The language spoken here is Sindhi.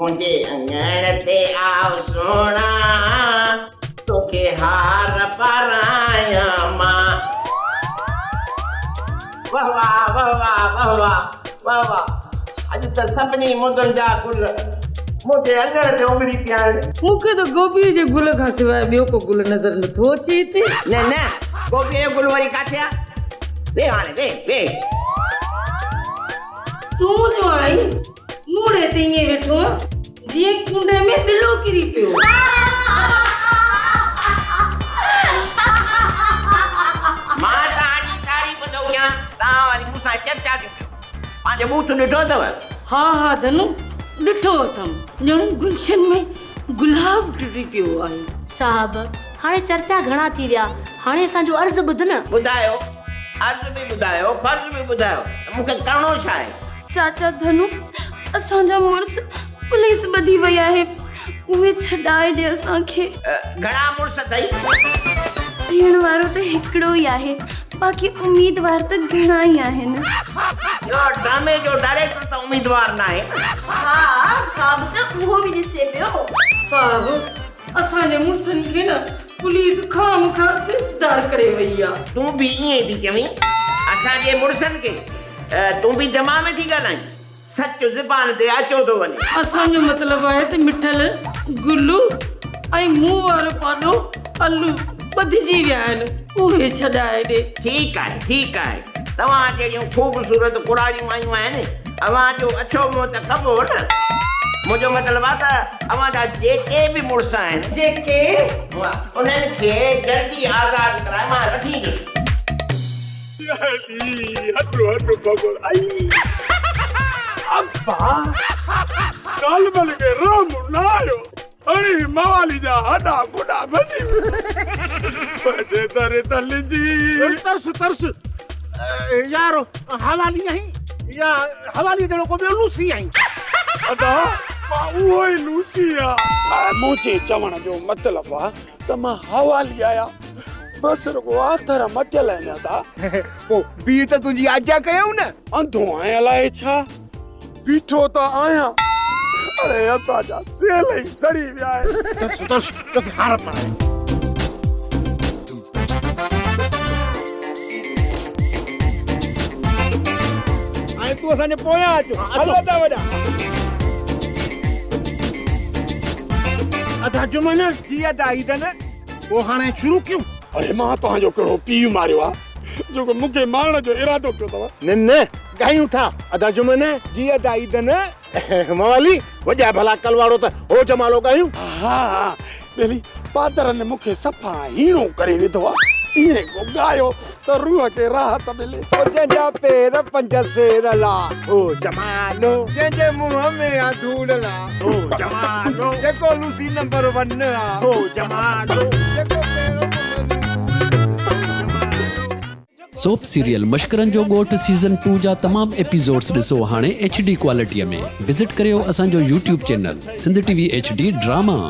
منهنجي اڱڻ تي آء سهڻا، توکي هار پارايان مان. وه واه وه واه وه واه وه واه اڄ ته سڀني مندن جا گل منهنجي اڱڻ تي امري پيا آهن. مون کي ته گوبيء جي گل کان سواء ٻيو ڪو گل نظر نٿو اچي هتي. نه نه گوبيء جو گل وري ڪاٿي آ؟ ويهه هاڻي ويهه ويهه. تون جو آهين موڙي تي ائين ويٺو آن جيئن ڪونڊي ۾ ٻلو ڪري پيو. مان توهان جي تعريف ٿو ڪيان، توهان وري مون سان چرچا ٿيون ڪيو. پنهنجو ٻوٿ ڏٺو اٿو؟ ها ها ڌنو، ڏٺو اٿم. ڄڻ گلشن ۾ گلاب ٽٽي پيو آهي. صاحب، هاڻي چرچا گهڻا ٿي ويا، هاڻي اسان جو عرض ٻڌ نه. ٻڌايو، عرض به ٻڌايو، فرض به ٻڌايو ته مون کي ڪرڻو ڇا آهي؟ چاچا ڌنو، اسان جا مڙس پوليس ٻڌي وئي آهي، اهي ڇڏائي ڏي اسان کي. گهڻا مڙس اٿئي؟ ٿيڻ وارو ته هڪڙو ئي آهي، باقي اميدوار ته گهڻا ئي آهن. اهو ڊرامي جو ڊائريڪٽر ته اميدوار ناهي نه. ها، خواب ته اهو به ڏسي پيو. صاحب، اسان جي مڙسن کي نه پوليس خامخواه گرفتار ڪري وئي آ. تون به ائين ئي ٿي چوين؟ اسان جي مڙسن کي؟ تون به جمع ۾ ٿي ڳالهائين؟ سچ زبان تي اچيو ٿو وڃي. اسان جو مطلب آهي ته مٺل، گلو ۽ مون وارو پاڏو الو ٻڌجي ويا آهن، اهي ڇڏائي ڏي. ٺيڪ آهي، ٺيڪ آهي. توهان جهڙيون خوبصورت ڪراڙيون آيون آهن، اوهان جو اڇو منهن ته ڪبو نه. منهنجو مطلب آهي ته اوهان جا جيڪي به مڙس آهن. جيڪي؟ انهن کي جلدي آزاد ڪرائي مان وٺي ايندس. ابا ڪالمن کي رحم نه آيو اڙي موالي جا هڏا گوڏا ڀڄي پنهنجي در تل جي ترس ترس يار حوالي آهين يا حوالي جهڙو ڪو ٻيو لوسي آهين ادا مان اهو ئي لوسي آ منهنجي چوڻ جو مطلب آ ته مان حوالي آهيان بس رڳو آٿر مٽيل آهن ادا. پوء بيهه ته تنهنجي آجيان ڪيائون نه. انڌو آهين الائي ڇا؟ بيٺو ته آهيان. اڙي اسان جا سيل ئي سڙي ويا آهن. ترس ترس توکي هار پارائي. هاڻي تون اسان جي پويان اچ. هل ادا وڏا. ادا جمن. جي ادا عيدن. پوء هاڻي شروع ڪيون. اڙي مان توهان جو ڪهڙو پيء ماريو آ جيڪو مون کي مارڻ جو ارادو ڪيو اٿو. نه نه ڳايون ٿا ادا جمن. جي ادا عيدن. موالي وڄاء ڀلا ڪلواڙو ته هو جمالو ڳايون. ها ها ٻيلي پادرن مون کي صفا هيڻو ڪري وڌو آ. ائين ڪو ڳايو ته روح کي راحت ملي. او جنهن جا پير پنج سير لا. او جمالو. جنهن جي منهن ۾ آ ڌوڙ لا. او جمالو. جيڪو لوسي نمبر ون آ. او جمالو. جيڪو پير سوپ سيريل مشڪرن جو ڳوٺ سيزن ٽو جا تمام ايپيسوڊس ڏسو هاڻي ايڇ ڊي ڪوالٽي ۾ وزٽ ڪريو اسان جو YouTube channel Sindh T V H D drama.